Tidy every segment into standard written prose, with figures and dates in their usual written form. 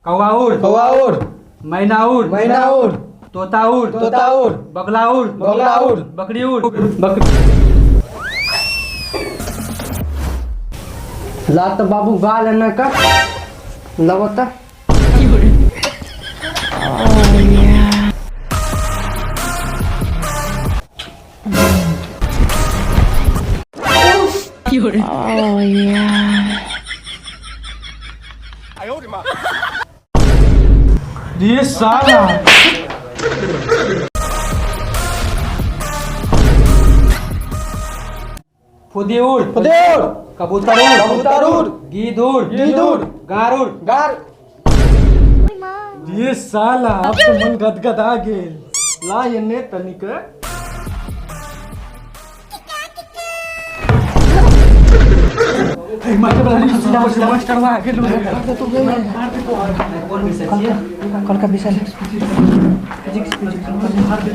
कौआ उड़, कौआ उड़, मैना उड़, मैना उड़, तोता उड़, तोता उड़, बगला उड़, बगला उड़, बकरी उड़, बकरी। ला तो बाबू गाल एना कर लबता। ये साला फुदी उड़, फुदी उड़, कबूतर उड़, कबूतर उड़, गिद्ध उड़, गिद्ध उड़, गार उड़, गार। ये साला अब तो मन गदगद आ गेल। ला एने तनिक। कल का विषय फिजिक्स।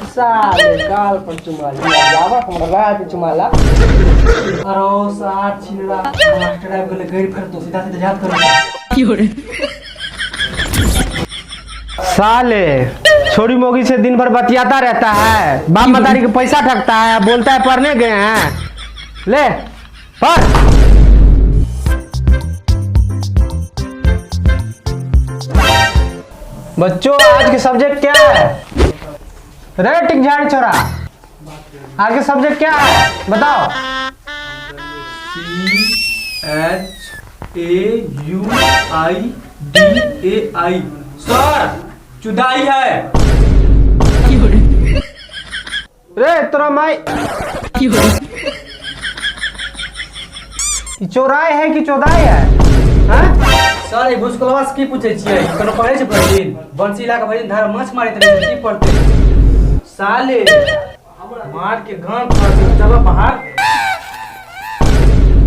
साले गाल पर चुमा लिया, जावा हमरा गाल पे चुमा ला। अरे सार छिनरा मास्टर आबि गेलै, गैर फेर तो सीधा सीधा याद करो। साले छोरी मोगी से दिन भर बतियाता रहता है, बाप मतारी के पैसा ठगता है, बोलता है पढ़ने गए हैं। ले पढ़। बच्चों आज के सब्जेक्ट क्या है? रे टिक झाड़ी छोरा, आज के सब्जेक्ट क्या है बताओ? C H A U I D A I। Sir चुदाई है। रे तोरा माई ई चौराय है कि चौदाई है? हाँ? सर ई भूसकोलवा से की पूछै छियै? कोनो पढ़ै छै भरि दिन? बंसी ला के भरि दिन धार माछ मारैत रहै छै, की पढ़तै? साले मार के गान फाड़ दे, चलो बाहर।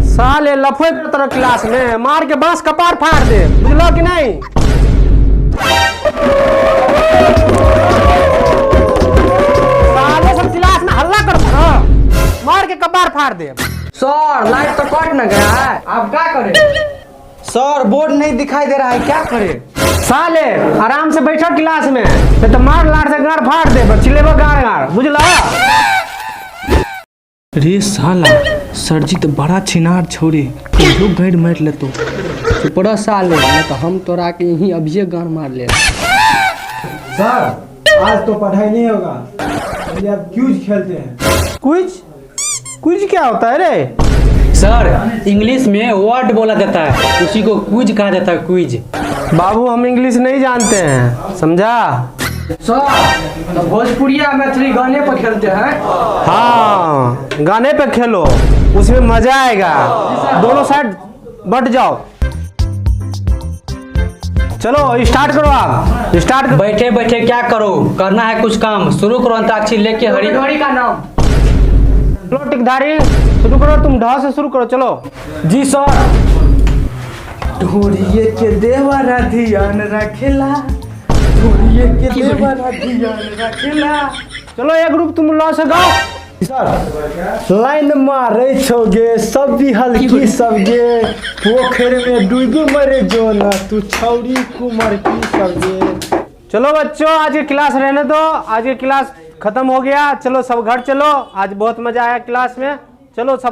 साले लफे के तरह क्लास में मार के बांस कपार फाड़ दे, बुझलो कि नहीं? साले सब क्लास में हल्ला करता ना, मार के कपार फाड़ दे। सर लाइट तो कट न गया है, अब क्या करें? सर बोर्ड नहीं दिखाई दे रहा है, क्या करें? साले आराम से बैठो क्लास में, नहीं तो मार लाड़ से गाड़ फाड़ दे, चिलेबो गाड़ गाड़, बुझला? रे साला सरजी तो बड़ा छिनार छोड़े, कहियो गैर मार लेतो। चुप रह साले, नहीं तो हम तोरा के यहीं अभिये गाड़ मार ले। सर आज तो पढ़ाई नहीं होगा, अभी आप क्विज खेलते हैं। क्विज? क्विज क्या होता है रे? सर इंग्लिश में वर्ड बोला जाता है, उसी को क्विज कहा जाता है, क्विज। बाबू हम इंग्लिश नहीं जानते हैं, समझा? सर तो भोजपुरिया मैथिली गाने पर खेलते हैं। हाँ गाने पे खेलो, उसमें मजा आएगा। दोनों साइड बट जाओ। चलो स्टार्ट करो, आप स्टार्ट करो। बैठे बैठे क्या करो, करना है कुछ काम, शुरू करो अंताक्षरी लेके हरी घड़ी का नाम। चलो टिकधारी शुरू करो, तुम ढ से शुरू करो। चलो जी सर। ढोरिए के देवरा ध्यान रखेला, ढोरिए के देवरा ध्यान रखेला। चलो एक ग्रुप तुम ल से गाओ। सर लाइन मारे छोगे सब भी हल्की सब गे, पोखर में डूब मरे जो ना तू छौरी कुमर की सब गे। चलो बच्चों आज की क्लास रहने दो, आज की क्लास खत्म हो गया। चलो सब घर चलो, आज बहुत मजा आया क्लास में। चलो सब।